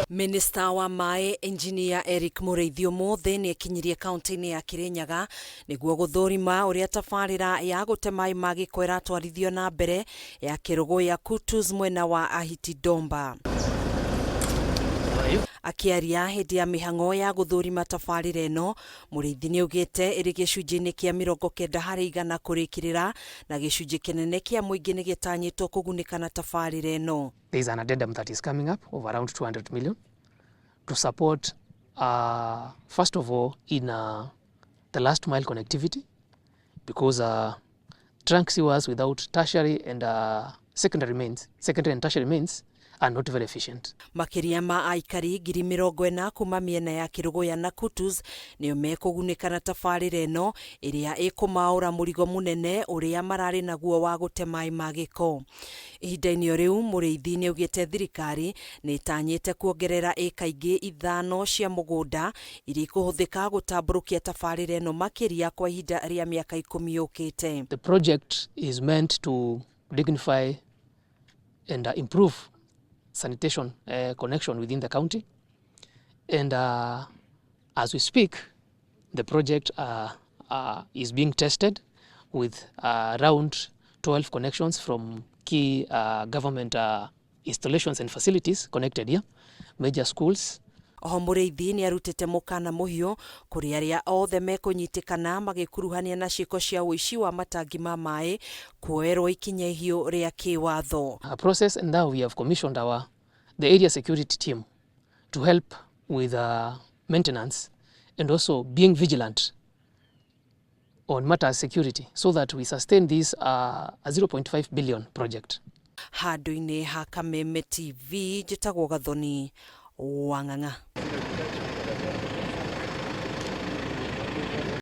Minista wa maĩ Engineer Eric Mũrĩithi ũmũthĩ nĩ ekinyirie kaunti-inĩ ya Kirinyaga nĩguo gũthũrima ũrĩa tabarĩra ya gũte maĩ ma gĩko ĩratwarithio na mbere ya Kĩrũgũya Kutus mwena wa Ahiti Domba. Akĩaria hĩndĩ ya mĩhang'o ya gũthũrima tabarĩra ĩno, Mũrĩithi nĩaugĩte ĩrĩ gĩcunjĩ-inĩ kĩa 90% kũrĩkĩrĩra na gĩcunjĩ kĩnene kĩa mũingĩ nĩgĩtanyĩtwo kũgunĩka na tabarĩra ĩno. There is an addendum that is coming up of around 200 million to support, first of all, in the last mile connectivity, because trunk sewers without tertiary and secondary mains, secondary and tertiary mains are not very efficient. Makĩria ma aikari 40,000 kuma mĩena ya Kĩrũgũya na Kutus nĩo mekũgunĩka na tabarĩra ĩno ĩrĩa ĩkũmaũra mũrigo mũnene ũrĩa mararĩ naguo wa gũte maĩ ma gĩko. Ihinda-inĩ o rĩu Mũrĩithi nĩaugĩte thirikari nĩ ĩtanyĩte kuongerera ĩka ingĩ ithano cia mũgũnda iria ikũhũthĩka gũtambũrũkia tabarĩra ĩno makĩria kwa ihinda rĩa mĩaka 10 yũkĩte. The project is meant to dignify and improve sanitation connection within the county, and as we speak the project is being tested with around 12 connections from key government installations and facilities connected here, major schools. Oho Mũrĩithi nĩ arutĩte mũkana mũhiũ kũrĩ arĩa othe mekũnyitĩkana magĩkuruhania na ciĩko cia ũici wa matangi ma maĩ kuoerwo ikinya ihiũ rĩa kĩwatho. A process, and now we have commissioned our the area security team to help with maintenance and also being vigilant on matters security so that we sustain this a 0.5 billion project. Handũ-inĩ ha Kameme TV njĩtagwo Gathoni Wang'ang'a.